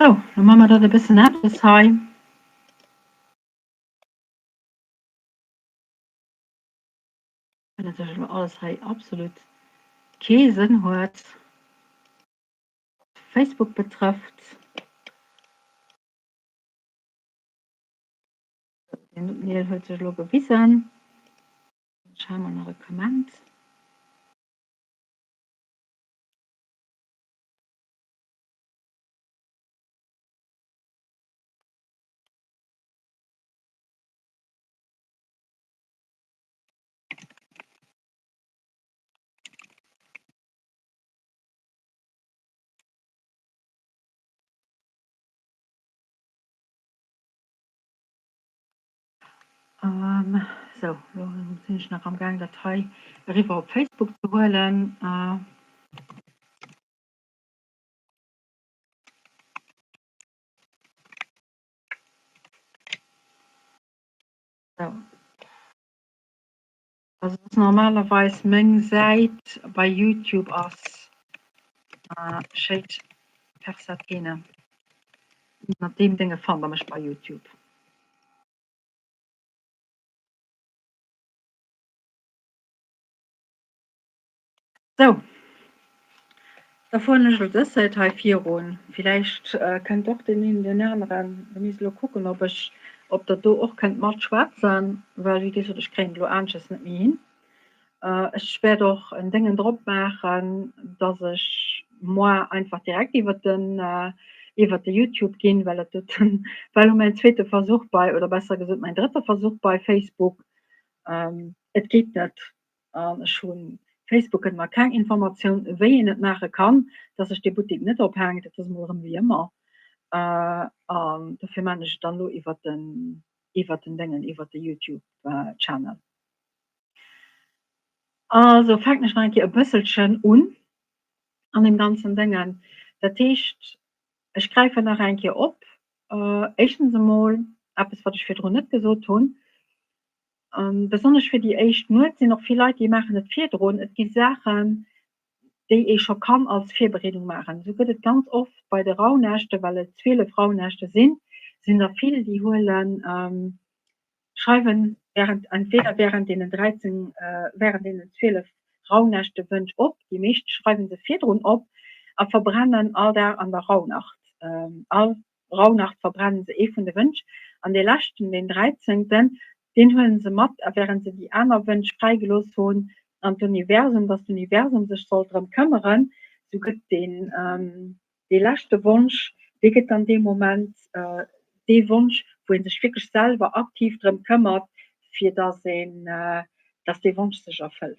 Sou, lo maache mer dat e bëssen anescht hei. Well dat elo alles hei absolut kee Sënn huet, wat Facebook betrëfft. Den Neil huet sech elo gewisen. Ech hei mol nach e Comment. Sou, elo sinn ech nach am gaang dat hei eriwwer op Facebook ze huelen. Sou. Also ass normalerweis meng Säit bei Youtube ass Shade Persatene. Mat deem Dénge fannt der mech bei Youtube. Sou, da fueren ech elo dës Säit hei virun. Villäicht kënnt och deen een deen aneren. Da misst elo kucken, ob ech, ob der do och kënnt matschwätzen, well wéi gesot, ech kréien et elo aneschters net méi hin. Ech wäert och en Déngen drop maachen, dass ech moi einfach direkt iwwert den, iwwert de Youtube ginn, well dat doten war elo mäin zweete Versuch bei, oder besser gesot mäin drëtte Versuch bei Facebook. Et geet net. An ech hunn, Facebook gëtt mer keng Informatioun, wéi een et maache kann, dass sech dee Buttek net ophänkt. Dat ass emol erëm wéi ëmmer. An dofir maachen ech et dann elo iwwert den, iwwert den Déngen, iwwert de YouTube Channel. Also fänken ech nach eng Kéier e bësselchen un an deem ganzen Déngen. Dat heescht, ech gräifen nach eng Kéier op, éischtens emol eppes, wat ech virdrun net gesot hunn, Besonnesch fir déi éischt Nuet sinn och vill Leit, déi maachen et virdrun. Et gi Saachen, déi ee scho kann als Virbereedung maachen. Esou gëtt et ganz oft bei de Rauhnächte, well et 12 Rauhnächte sinn, sinn der vill, déi huelen, schreiwen während, entweder während deenen 13, während deenen 12 Rauhnächte Wënsch op, déi meescht schreiwen se virdrun op a verbrennen all Dag an der Rauhnacht all Rauhnacht verbrennen se ee vun de Wënsch, an dee leschten, deen dräizéngten, deen huelen se mat, a wärend se déi aner Wënsch fräigelooss hunn an d'Universum, dass d'Universum sech soll drëm këmmeren, sou gëtt deen, dee leschte Wonsch, dee gëtt dann dee Moment dee Wonsch, wou ee sech wierklech selwer aktiv drëm këmmert, fir dass een, dass dee Wonsch sech erfëllt.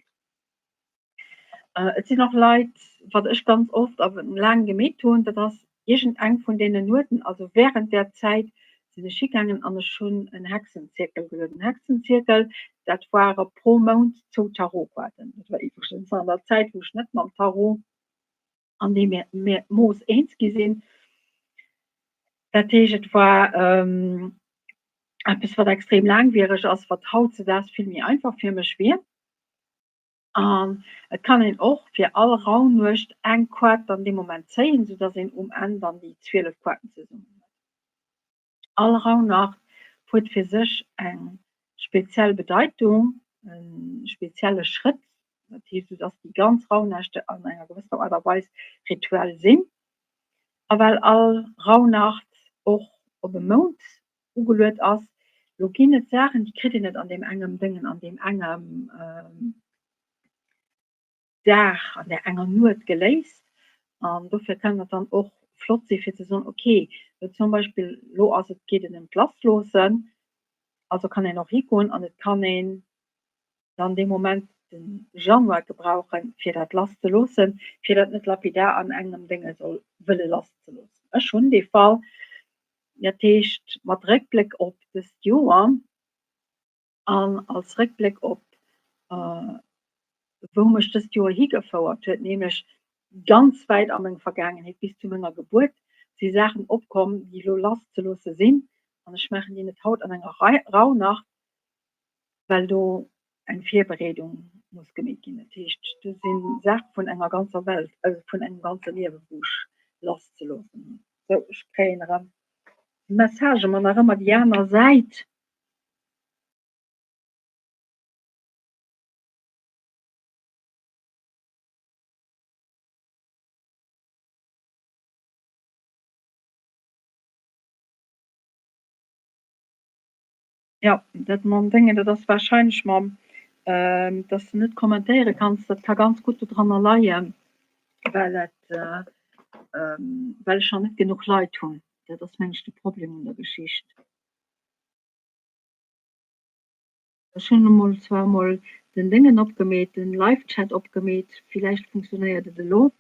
Et sinn och Leit, wat ech ganz oft a laang gemeet hunn, dat ass iergend eng vun deenen Nueten, also wärend där Zäit sinn ech higaangen an ech hunn en Hexenzierkel geluet. En Hexenzierkel, dat ware pro Mount zwou Tarotkaarten. Dat war iwwregens an der Zäit, wou ech net mam Tarot an deem Mooss eens gi sinn. Dat heescht, et war eppes, wat extrem laangwiereg ass, wat hautzedaags vill méi einfach fir mech wier. An et kann een och fir all Raunuecht eng Koart dann dee Moment zéien, sou dass een um Enn dann déi 12 Koarten zesummen huet. All Raunacht huet fir sech eng speziell Bedeitung, e spezielle Schrëtt, dat heescht, sou dass déi ganz Rauhnächte an enger gewëssener Aart a Weis rituell sinn. A well all Rauhnacht och op e Mount ugeluet ass. Lo ginn et Saachen, déi kritt een net an deem engem Déngen, an deem engem Dag, an där enger Nuet geléist. An dofir kann et dann och flott si fir ze soen, okay, lo zum Beispill lo ass et, geet et ëm d'Lassloossen, also kann een och higoen an et kann een dann dee Moment de Januar gebrauchen, fir dat lasszeloossen, fir dat net lapidar an engem Dénge soll wëlle lasszeloossen. Ech hunn dee Fall, Dat heescht, mat Réckbléck op dëst Joer an als Réckbléck op wou mech dëst Joer higefouert huet, nämlech ganz wäit a meng Vergaangenheet bis zu menger Gebuert, si Saachen opkomm, déi elo lasszeloosse sinn. An ech maachen déi net haut an enger Rauhnacht, well do eng Virbereedung muss gemeet ginn. Dat heescht, do si Saache vun enger ganzer Welt, also vun engem ganze Liewe wou ech lasszeloossen hunn. Sou, ech kréien erëm Messagë, ma nach ëmmer déi aner Säit. Jo, dat mam Déngen, dat ass warscheinlech mam, dass de net kommentéiere kanns, dat ka ganz gutt dodranner leien, well et, well ech nach net genuch Leit hunn. Dat ass mengen ech de Problem un der Geschicht. Ech hunn emol zwar emol den Déngen opgemeet, den Live-Chat opgemeet, villäicht funktionéiert et elo.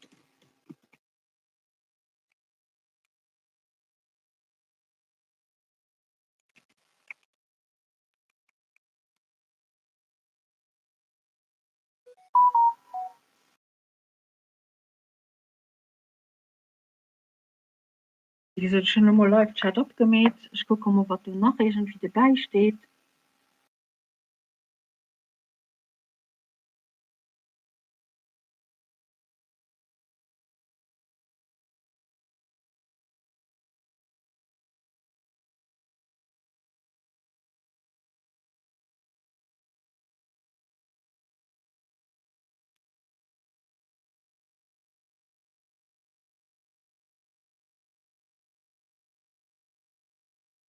Wéi gesot, ech hunn elo mol Live-Chat opgemeet. Ech kucke mol, wat do nach iergendwéi dobäi steet.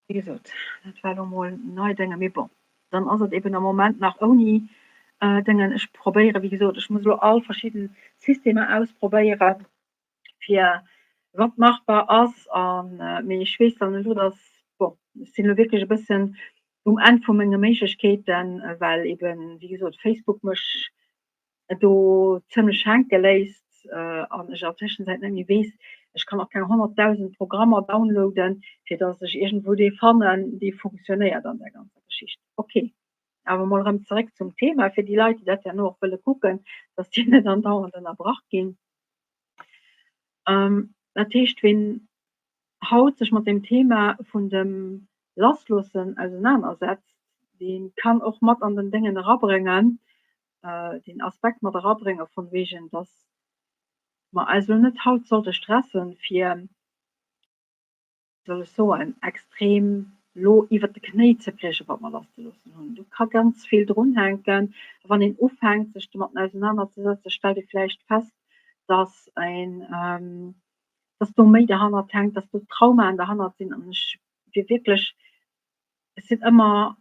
Wéi gesot, dat war elo mol nei Dénge, mee bon, dann ass et eben am Moment nach ouni Déngen. Ech probéieren, wéi gesot, ech muss elo all verschidden Systemer ausprobéieren, fir wat machbar ass. An, mee ech weess dann elo, dass, bon, ech sinn elo wierklech e bëssen um Enn vu menge Méiglechkeeten, well eben, wéi gesot, Facebook mech do zëmlech hänke léisst an ech an Tëschenzäit net méi weess, ech kann och keng 100.000 Programmer downloaden, fir datt ech iergendwou dee fannen, dee funktionéiert an där ganzer Geschicht. Ok, awer mol erëm zeréck zum Thema, fir déi Leit, déi dat herno och wëlle kucken, datt déi net andauernd ënnerbrach ginn. Dat heescht, ween haut sech mat dem Thema vun dem Lassloossen ausenanersetzt, dee kann och mat an den Déngen erabréngen, deen Aspekt mat erabrénge von wegen, dass mer eis elo net haut sollte stressen, fir, wéi soll ech soen, extrem elo iwwert de Knéi ze briechen, wat mer lasszeloossen hunn. Do ka ganz vill drunhänken. A wann een ufänkt, sech domatten ausenanerzesetzen, stellt ee vläicht fest, dass een, dass do méi derhannert hänkt, dass do Traumaen derhannert sinn. An ech wier wierklech, ech sinn ëmmer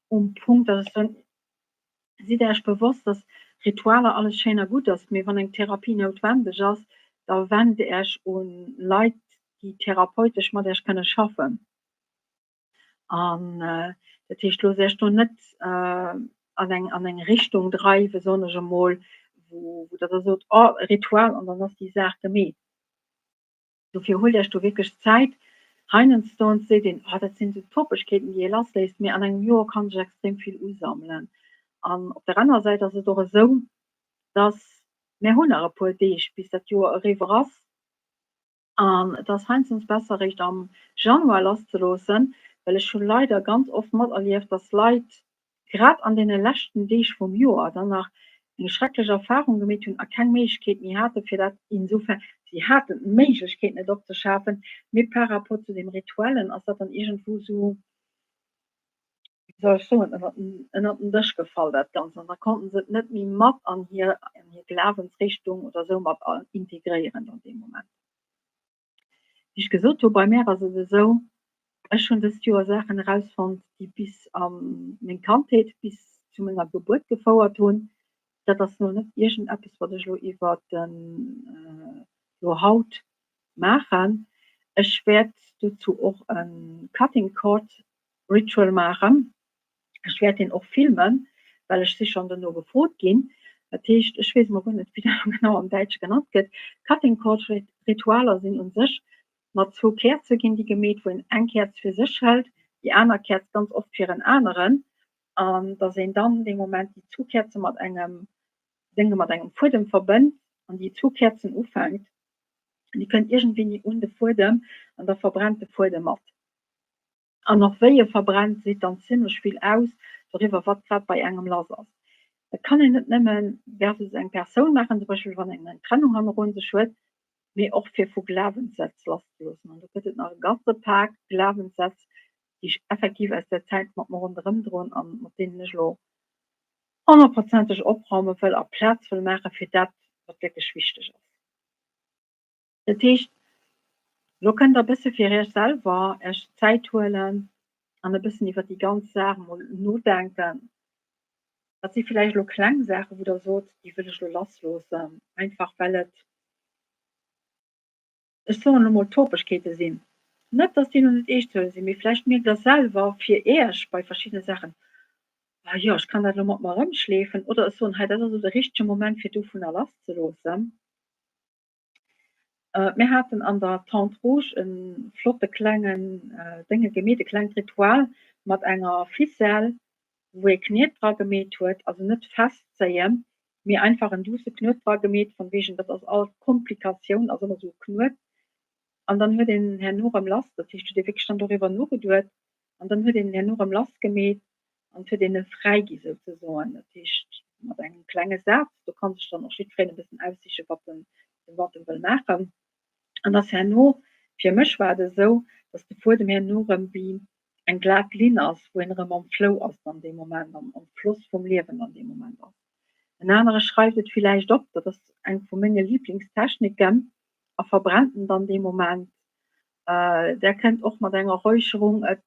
um Punkt, dass ech soen, Sidd Äech bewosst, dass Ritualer alles schéin a gutt ass, mee wann eng Therapie noutwendeg ass, da wennt Äech un Leit, déi therapeutesch mat Äech kënne schaffen. An dat heescht, loosst Äech do net an eng an eng Richtung dreiwen, soen ech emol, wou wou Der da sot, oh Ritual an dann ass déi Saach gemeet. Dofir huelt Iech do wierklech Zäit. Heiansdo seet een, oh dat sinn esou Topegkeeten, déi ee lassléisst, mee an engem Joer ka sech extrem vill usammelen. An op der anerer Säit ass et och esou, dass mär hunn nach e puer Deeg, bis dat Joer eriwwer ass. An et ass heiansdo besser, eréischt am Januar lasszeloossen, well ech hu leider ganz oft materlieft, dass Leit grad an deene leschten Deeg vum Joer dann nach eng schrecklech Erfahrung gemeet hunn a keng Méiglechkeet méi hate fir dat, insofern si haten d'Méiglechkeeten et opzeschafen, mee par rapport zu deem Rituellen ass dat dann iergendwou esou, wéi soll ech soen, ënnert den, ënnert den Dësch gefall dat Ganzt an da konnten se et net méi mat an hir, an hir Glawensrichtung oder esou mat integréieren dann dee Moment. Wéi ech gesot hu, bei mär ass et esou, ech hunn dëst Joer Saachen erausfonnt, déi bis a meng Kandheet, bis zu menger Gebuert gefouert hunn. Dat ass elo net iergendeppes, wat ech elo iwwer den elo haut maachen. Ech wäert dozou och e Cutting Cord Ritual maachen. Ech wäert deen och filmen, well ech si schonn dono gefrot ginn. Dat heescht, ech weess emol guer net, wéi dat genau am Däitsche genannt gëtt. Cutting Cord Ritualer sinn u sech mat zwou Käerze ginn déi gemeet, wou een eng Käerz fir sech hëlt, déi aner Käerz ganz oft fir en aneren, an datt een dann dee Moment déi zwou Käerze mat engem Dénge mat engem Fuedem verbënnt an déi zwou Käerzen ufänkt an déi kënnt iergendwéini un de Fuedem an da verbrennt de Fuedem mat. An och wéi e verbrennt, seet dann zimlech vill aus doriwwer, wat grad bei engem lass ass. Et kann een net nëmme versus eng Persoun maachen, zum Beispill wann een eng Trennung hanneru sech huet, mee och fir vu Glawenssätz lasszeloossen. An do gëtt et nach e ganze Pak Glawenssätz, déi ech effektiv aus där Zäit mat mer ronderëm droen an mat deenen ech elo honnertprozenteg opraume wëll a Plaz wëll maache fir dat, wat wierklech wichteg ass. Dat heescht, elo kënnt Der e bësse fir Iech selwer Iech Zäit huelen an e bëssen iwwer déi ganz Saach emol nodenken. Dat si villäicht elo kleng Saachen, wou Der sot, déi wëll ech elo lassloossen, einfach well et, ech soen elo mol, Topegkeete sinn. Net, dass déi elo net eescht ze huele sinn, mee vläicht mierkt Der selwer fir Iech bei verschiddene Saachen, Ah jo, ech kann dat elo mat mer erëmschleefen oder ech soen, hei dat ass elo de richtege Moment, fir dovunner lasszeloossen. Mir haten an der Tente Rouge e flotte klengen Dénge gemeet, e klengt Ritual mat enger Ficelle, wou ee Kniet dra gemeet huet, also net festzéien, mee einfach en duusse Knuet dra gemeet, von wegen, dat ass all Komplikatioun ass ëmmer esou e Knuet. An dann huet een herno erëm lass, dat heescht, huet ee wierklech dann doriwwer nogeduet an dann huet een herno erëm lass gemeet an et huet een e fräi gi souzesoen. Dat heescht mat engem klenge Saz, do kann sech dann och jiddwereen e bëssen aussiche wat en wat en wëll maachen. An dass herno, fir mech war et esou, dass de Fuedem herno erëm wéi eng glat Linn ass, wou een erëm am Flow ass dann dee Moment, am am Floss vum Liewen dann dee Moment ass. En anere schreift et villäicht op, dat ass eng vu menge Lieblingstechniken, a verbrennt en dann dee Moment. Där kënnt och mat enger Räucherung et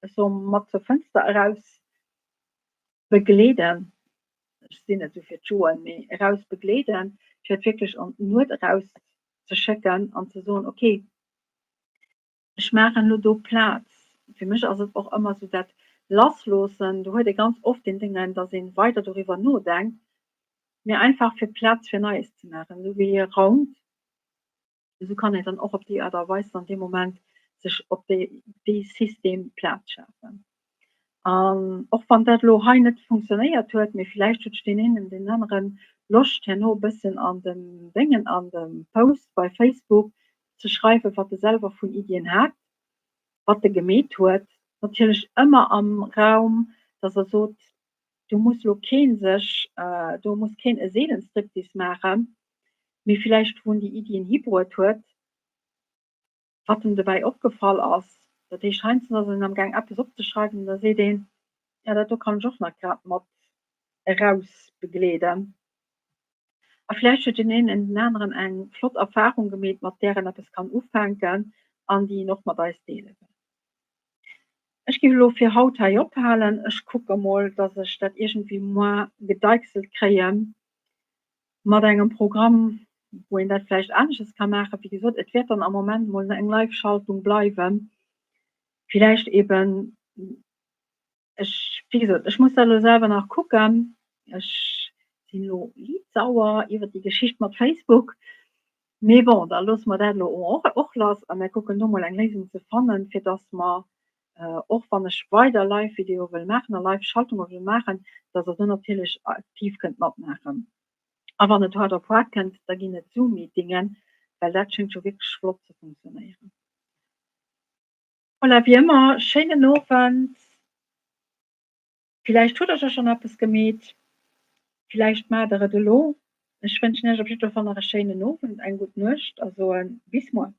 ech soe mat zur Fënster eraus begleeden, ech sinn net esou fir d'Joen, mee eraus begleeden, fir et wierklech an d'Nuet eraus ze schécken an ze soen, ok, ech maachen elo do Plaz. Fir mech ass et och ëmmer esou dat Lassloossen, do huet ee ganz oft deen Déngen, datt ee weider doriwwer nodenkt, mee einfach fir Plaz fir Neies ze maachen, esou wéi ee raumt. Esou kann een dann och op déi Aart a Weis dann dee Moment sech op déi dee System Plaz schafen. An och wann dat elo hei net funktionéiert huet, mee villäicht huet deen een an deen aneren Loscht herno e bëssen an dem Déngen, an dem Post bei Facebook ze schreiwen, wat e selwer vun Iddien hat, wat e gemeet huet. Natierlech ëmmer am Raum, dass e sot, do muss elo kee sech, do muss keen e Seelenstriptease maachen, mee villäicht wou en déi Iddien hibruet huet, wat em dobäi opgefall ass. Dat heescht, heiansdo ass een amgaang eppes opzeschreiwen an da seet een, jo dat do kann ech och nach grad mat eraus begleeden. A vläicht huet deen een en den aneren eng flott Erfarung gemeet, mat där en eppes kann ufänken an déi en och mat eis deele wëll. Ech géif elo fir haut hei ophalen. Ech kucke mol, dass ech dat iergendwéi moar gedeichselt kréien mat engem Programm, wou een dat vläicht aneschters ka maachen. Wéi gesot, et wäert dann am Moment mol eng Live-Schaltung bleiwen. Villäicht eben, ech, wéi gesot, ech muss dat elo selwer nach kucken. Ech sinn elo liit sauer iwwer déi Geschicht mat Facebook. Mee bon, da loosse mer dat elo och lass a mir kucken do mol eng Léisung ze fannen, fir dass mer, och wann ech weider Live-Videoe wëll maachen a Live-Schaltunge wëll maachen, dass Der do natierlech aktiv kënnt matmaachen. A wann et hard op hard kënnt, da ginn et Zoom-Meetingen, well dat schéngt jo wierklech flott ze funktionéieren. Voilà, wéi ëmmer, schéinen Owend. Villäicht hutt der jo schonn eppes gemeet, villäicht maacht der et elo. Ech wënschen iech op jiddwer Fall nach e schéinen Owend, eng gutt Nuecht a soe bis muer.